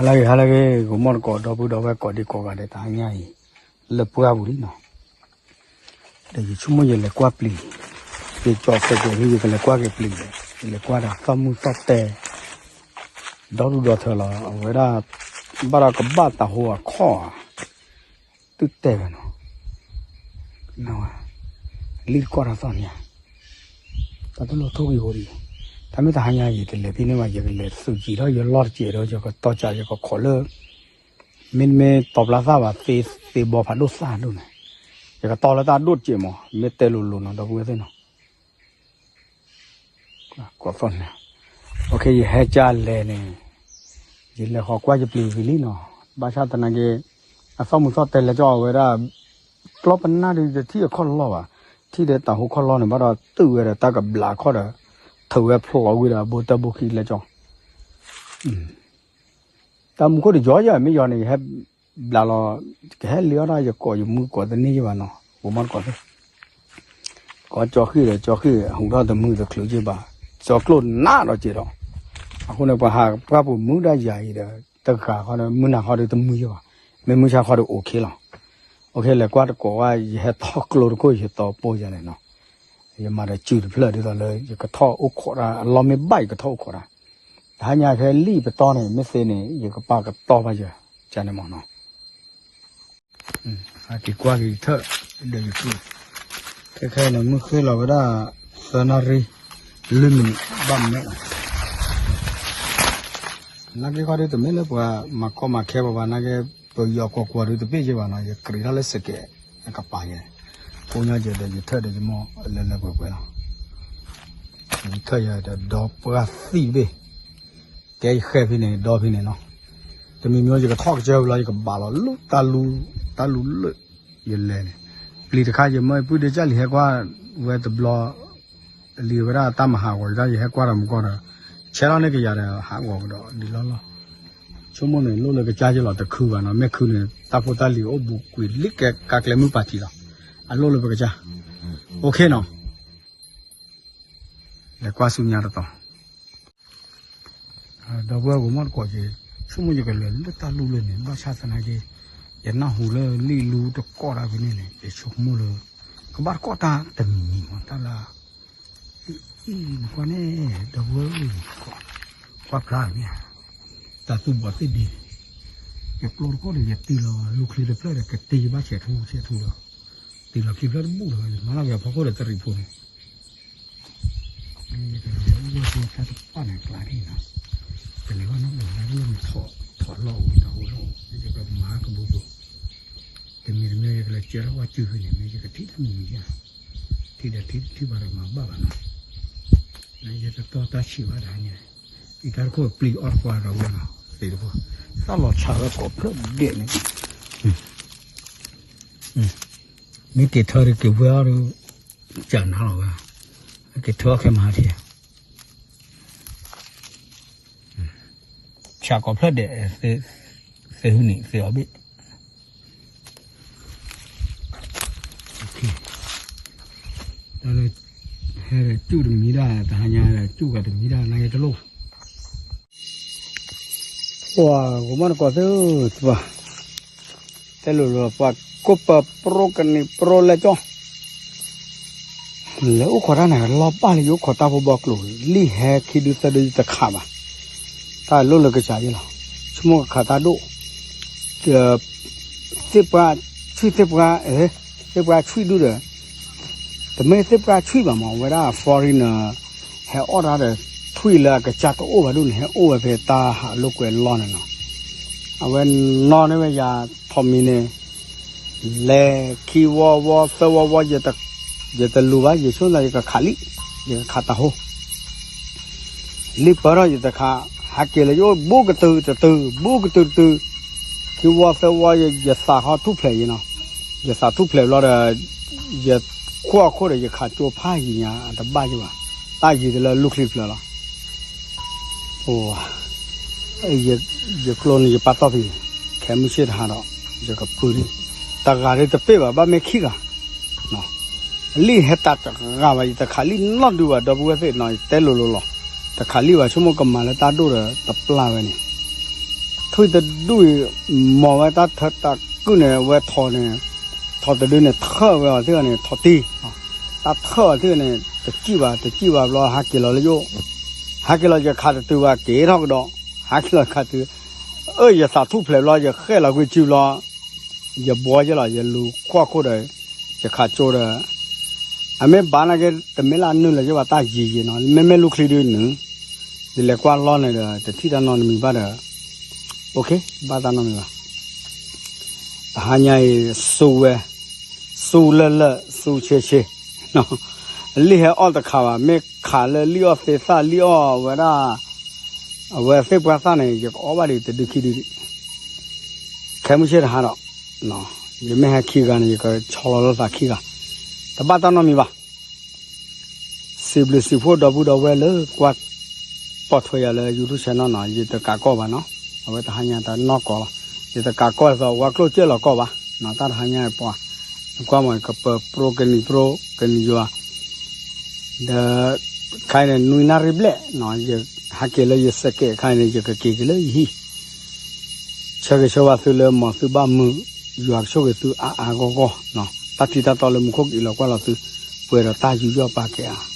ဟါလၢအဂ့ၤ ဟါလၢအဂ့ၤ ဂီၤမီၢ်တကိး ဒီပုၢ်ဒီဝဲၢ်ကိးဒံကိးဂၤဒဲး တဟါညါအံၤ လၢပှၢ်ပူၤလံနီၤ, ဒီးယဆိကမိၣ်ယလဲၤကွၢ်ပျံၤ, ယကၠီၤစဲးကဲးဟံ ယကလဲၤကွၢ်က့ၤပျံၤဒီး ယလဲၤကွၢ်ဒီးသီၣ်မုၢ်သီၣ်တဲ ဒီဒူၣ်ဒီထၢလီၤ အဝဲဒၣ် ဘၣ်ဒီးကဘၣ်တၢ်ဟိအခီၣ်ဧါ တုၢ်တဲာ်ဝဲနီၤ, လံၣ်တကီၢ်တၢ်သီၣ်န့ၣ်ဧါ, တၢ်တလိၣ်ထိၣ်ဂံၢ်ဟိဒံး, တၢ်မ့ၢ်တဟါညါယကလဲၤဖဲန့ၣ်ဘၣ် ယကလဲၤသုးကံၤထီၣ်ယလီၢ်တစဲးဒီး ယကတီၢ်ကး ယကခိးလၢ မ့တမ့ၢ်တီၤပျါသၣ်ဘၣ် သ့ဘီဖးဒိၣ်သၣ်ဒိၣ်န့ၣ်, ယကတီၢ်လၢတၢ်ဒိၣ်တစဲးမး မ့ၢ်တဲလိၤလိၤနီၤ ဒီပုၢ်ဝဲၢ်သ့ၣ်နီၤ ကိးသီၣ်န့ၣ်, ယဟဲကၢ်လဲၤန့ၣ်, ယလဲၤဃီၤကွၢ်ယပျံၤဝံၤလံနီၤ, ဘၣ်ဆၣ်သနာ်က့ အသီၣ်မုၢ်သီၣ်တဲာ်လဲၤကၠီအဝဲဒၣ် ကျီပနၢ်ဒီးတထံၣ်အခီၣ်လီၢ်ဘၣ်, ထံၣ်ဒီးတၢ်ဟိခီၣ်လီၢ်န့ၣ် ဘၣ်ဒီးတုာ်ဝဲဒီးတၢ်ကဘျးခီၣ်ဒီး ထုးဝဲဖျိးအီၤဝံၤဒီး အဘိတၢ်ဘိခံလဲၤကၠီ တၢ်မူခိၣ်တယီယီ မ့ၢ်ယီၤန့ၣ် ယဟဲဘျးလီၤ, ကဟဲလံအီၣ်ဒၣ်ယကိးယမုၢ်ကိးတန့ၢ်ယဘၣ်နီၤ, ဂီၤမီၢ်တကိးသ့ၣ်, ကိးကၠီဃံဒီးကၠီဃံ ဟူးထီၣ်တမုာ်တချုးက့ဘၣ်, ကၠီကျိၣ်နးဒီးက့ဒီး, အဃိန့ၣ် ပှၤဟးပှၢ်ပူၤမုၢ်ဒၣ်ယၤအံၤဒီး တဂၤဃီဒီး မုၢ်နၤဃီဒီးတမုာ်ယဘၣ်, မ့ၢ်မုၢ်ဆါဃီဒီးအိၣ်ခ့လီၤ, အိၣ်ခ့လဲၤကွၢ်တကိးဝဲ ယဟဲတီကျိတခိၣ် ယတီပိယၤန့ၣ်နီၤ ယမၤဒီးစုတဖျၢၣ်ဒ်သိးလၢ ယကထီၣ်အိၣ်ခိးတၢ် အလီၢ်မ့ၢ်ဘၣ်ယကထီၣ်အိၣ်ခိးတၢ်, တဟါညါခဲလံၣ်ပတီၢ်န့ၣ် မ့ၢ်သ့န့ၣ် ယကပာ်ကတီၢ်ဘၣ်ယၤန့ၣ်မးနီၤ, ဟဲက့ၤကွၢ်က့ၤထၢၣ်ဒီးယကုၢ်, ခဲခဲအံၤန့ၣ် မုၢ်ဃ့ၢ်လီၤဝဲဒၣ် သၢနၣ်ရံၣ် လွံၢ်မံးနံး ဘၣ်မနုၤလဲၣ် နာ်က့ခီဒုးတမ့ၢ်လၢပှၤမၤကီမၤခဲပှၤဘၣ် နာ်က့ ပယီၤကွီၢ်ကွီၢ်ဒုးတဘ့ၣ်က့ဘၣ်နီၤ ယကြံးထီၣ်လၢစကဲး အကပၤယဲ, ဖိညီယဲဒီးယထၢၣ်ဒီးယမိၢ်လၢလၢပှဲၤပှဲၤလီၤ, ယထၢၣ်ယဲဒီးဒီပှၢ်သံၣ်တဘ့ၣ်, ကဲယဃဲဖဲန့ၣ် ဒီဖဲန့ၣ်လီၤ, တမံၤမံၤယကထီၣ်ကစၢၢ်ဝံၤလီၤ ယကဘၣ်လီၤ လူတၢ်လူ, တၢ်လူလၢ ယလဲၤန့ၣ်, ပျံၤတခါယမၢအပုၢ်ဒ့ကၢ်လံၤဟဲကွၢ်ဝဲတဘျီ လံဝဲဒၣ်တၢ်မၤဟးဂီၤတၢ် ယဟဲကွၢ်ဒီးမူကီၢ်ဒီး ဆဲးထီၣ်န့ၢ်ကယၤဒီးဟးဂီၤကဒီးဒ်လီၢ်လီၢ်, ဆိကမိၣ်န့ၣ် လိၣ်လၢကစၢ်ယလီၤတခုဘၣ်နီၤ မ့ၢ်ခုန့ၣ် တၢ်ဖိတၢ်လံၤအိၣ်ဘူးကွံာ်လံကဲကါကျဲမုၢ်ပၢ်ထံလီၤ, အလိၣ်လၢပကစၢ်, အိၣ်ခ့နီၤ, လဲၤကွၢ်ဆူညါတတီၤ ဒီပုၢ်ဝဲၢ်ဂီၤမီၢ်တကိးက့ၤ, ဆိကမိၣ်ယကလဲၤလၢတၢ်လူလၢန့ၣ် ဘၣ်ဆၣ်သနာ်က့ ယနၢ်ဟူလၢလံၣ်လူတကိးတၢ်ဖဲန့ၣ်န့ၣ် ယဆိကမိၣ်လၢ ကဘၣ်တကိးတၢ်တမံၤမံၤမး တၢ်လၢ အံၤနကွၢ်န့ၣ် ဒီပုၢ်ဝဲၢ် ကွၢ်ဖျါမ့ၢ်ဧါ, တၢ်သူၣ်ဘီၣ်သ့ၣ်ဒ့န့ၣ်, ယကျိတကိးဒီး ယတ့လီၤလူချံတဖျၢၣ်ဒီး ကတ့ယဘၣ်ဆဲးထူဆဲးထူဒီး တ့လီၤခံဖျၢၣ်တဘူၣ်လီၤ ယမၤလီၤက့ၤဖီခိၣ်ဒီးတရံးဖိန့ၣ် ယကလဲၤအိၣ်ဝဲတၢ်တပာ်န့ၣ်ကျါန့ၣ်နီၤ, ကလဲၤဘၣ်နီၣ်မုာ်လၢယမ့ၢ်ထီၣ်လီၢ်အိၣ်တၢ်အိၣ်လီၢ်အိၣ် ယကမၤကဘူးဘူး, တမံၤတမံၤယကလဲၤကဲထီၣ်ဝဲစုဖဲန့ၣ် မ့ၢ်ယကထံၣ်တၢ်မံၤမံၤယါ, ထံၣ်ဒီးထံၣ်တထံၣ်ဘၣ်ဒီးမၤဘၣ်ဘၣ်နီၤ, ယတတီၢ်တၢ်ဆံးဘၣ်တဟါန့ၣ်, အံၤတၢ်တခိၣ်ပျံၤအီၣ်တကွၢ်ဒီးဝဲနီၤ, သ့ၣ်တခိၣ်, တၢ်လီၤဆးဝဲကိးဖျၢၣ်ဒဲးန့ၣ် မ့ၢ်က့ၤထၢဒီးက့ၤဝဲအီၤဒီး ကနၤလီၤဝဲ, က့ၤထၢအီၣ်ခဲမၤဟါထံၣ်, ဆးကိးဖျၢၣ်ဒဲး, သ့ဟုန့ၣ် သ့အီၤဘ့ၣ်, တၢ်လၢ ဟဲဒီးကၠူၣ်တမံၤဒၣ် တဟါညါဒီးကၠူၣ်ဂၤတမံၤဒၣ် နာ်က့တလိၣ် ပှၤဂီၤမီၢ်တကိးသ့ၣ်ဧၢ, တဲလိၤလိၤ ပှၤကိးပၢၤပြိကနံၤပြိလဲကၠီ, လဲၤအိၣ်ခိးတၢ်န့ၣ် လီၤဘၣ်လၢယအိၣ်ခိးတၢ်ဖိဘီကျိၤ လံၣ်ဟဲခံဒုသၢဒုယတခးဘၣ်, တၢ်လိၣ်လၢကစၢ်ယလီၤ, ဆိကမိၣ်ကခးတၢ်ဒိၣ် သ့ၣ်ပှၢ်ဆွံၣ်သ့ၣ်ပှၢ်, သ့ၣ်ပှၢ်ဆွံၣ်ဒုဒီး, တမ့ၢ်သ့ၣ်ပှၢ်ဆွံၣ်ဘၣ်မး အဝဲဒၣ် foreigner ဟဲအီၣ်တၢ်ဒီး ထွံၣ်လၢအကစၢ်တအိၣ်ဘၣ်ဒိၣ်န့ၣ် ဟဲအိၣ်ဝဲဖဲတၢ်ဟးလိာ်ကွဲလီၢ်န့ၣ်နီၤ, အဝဲနီၢ်န့ၢ်ဝဲယၤထီးမံၤန့ၣ်, လဲၤခံဝီဝီသၢဝီဝီ, ယတလူၤဘၣ် ယဆိကမိၣ်ယကခးလံ, ယကခးတၢ်ဟိ လံၣ်ပၢထီၣ်ယတခး, ဟးက့ၤလၢယအိၣ်ဘူးကတုၤတတုၤ ဘူးကတုၤတတုၤ, ခံဝီသၢဝီ ယသးခီထူၣ်ဖျဲးယံၤနီၤ, ယသးထူၣ်ဖျဲးဘျီဒီး, ယခိၣ်အခိၣ်ဒီး ယခးကၠိဖးယံၤညါ အတဘၣ်ယဘၣ်, တၢ်ယံၤတလၢလူၢ်ချံဖျၢၣ်လီၤ ယကျိန့ၣ်ယပာ်တီၢ်ဖံး, ခဲမုၢ်ဆ့ၣ်တဟါဒီး, ယကပုၢ်ဒံး, တဂၤဒ်တပ့ၢ်ဘၣ် ဘၣ်မ့ၢ်ခံဂၤ, လံၣ်ဟဲတၢ်တဂၤဘၣ် ယတခးလံၣ်နီတဒုဘၣ် ဒီပုၢ်ဝဲၢ်သ့ၣ်နီၤ ယတဲလိၤလိၤလီၤ, တခးလံၣ်ဘၣ် ဆိကမိၣ်ကမၤလၢတၢ်ဒိၣ်ဒီးတပျၢ်ဝဲန့ၣ်, တ ထွံၣ်တဒူၣ်အံၤ မီၤဝဲတၢ်ထၢတၢ်ကုၣ်န့ၣ် ဝဲထိးန့ၣ်, ထိးတဒုန့ၣ် ထၢၣ်ဝဲအီၤသ့ၣ်န့ၣ် ထိးတံၢ်, တၢ်ထၢၣ်အီၤသ့ၣ်န့ၣ် တစံၣ်ဘၣ် တစံၣ်ဘၣ်ဘျီ ဟးက့ၤလီၤလၢယအိၣ်, ဟးက့ၤလီၤ ယခးတတုၤဘၣ် က့ၤထီၣ်ကဒီး, ဟးက့ၤလီၤခးတုၤ, အၢ ယသးထူၣ်ဖျဲးဘျီ ယဃဲၣ်လီၤကွံာ်စုဘျီ ယဘှီက့ၤလီၤ ယလူၤကွၢ်ခိၣ်ဒီး ယခးကၠိဒီး, အမ့ၢ်ဘၣ်နာ်က့ တမ့ၢ်လၢနုာ်လီၤယဘၣ်တၢ်ယံၤယံၤနီၤ မ့မ့ၢ်လူၢ်ချံဒုနုာ်, ယလဲၤကွၢ်လီၢ်န့ၣ်ဒီး တထံၣ်တၢ်နီတမံၤဘၣ်ဒီး, ဘၣ်တၢ်နီတမံၤဘၣ်. တဟါညါအံၤ စူဝဲ, စူလၢၢ်လၢၢ် စူဆ့ဆ့, လံၣ်ဟဲအီၣ်တခးဘၣ် မ့ၢ်ခးလၢလံၣ်အီၣ်သ့သၣ် လံၣ်အီၣ်ဝဲဒၣ် အဝဲသ့ၣ်ပှၢ်သၣ်န့ၣ် ယကအီၣ်ဘၣ်ဒံးတဒုခံဒုဒံး, ခဲမုၢ်ဆ့ၣ်တဟါဒီး, ယမ့ၢ်ဟဲခံဂၤန့ၣ် ယကဆီလီၤလိာ်သးခံဂၤ, တဘၣ်တၢ်နီတမံၤဘၣ်. စံးဘျုးစံးဖှိၣ်ဒီပုၢ်ဒီဝဲၢ်လၢကွၢ်ပိာ်ထွဲယၤလၢ YouTube channel နီၤ ယတကးကီၢ်ဘၣ်နီၤ, အဝဲတဟါညါတနီၢ်ကီၢ်လီၤ, ယတကးကီၢ်သိးဝါကျိၣ်စ့ၢ်လီၤကီၢ်ဘၣ်, တၢ်တဟါညါပှၤ, နကွၢ်မ့ၢ် ကပၢၤပြိကနံၤပြိကနံၤယွၤ ဒီး ခါအံၤန့ၣ် နွံနၣ်ရံၣ်ဘျဲၣ်, ယဟဲက့ၤလၢယစဲးကဲး ခါအံၤန့ၣ် ယကက့ၤက့ၤလၢယဟံၣ်, ဆၢဂ့ၤဆၢဝါသုလၢ မ်သုဘၣ်မုာ်, ယွၤကဆိၣ်ဂ့ၤသုအါအါဂီၢ်ဂီၢ်, တၢ်ထံတၢ်တီလၢမူခိၣ်ကအံးလီၤကွၢ်လီၤသု, ပှဲၤဒီးတၢ်ယူးယီၣ်ပာ်ကဲဧါ.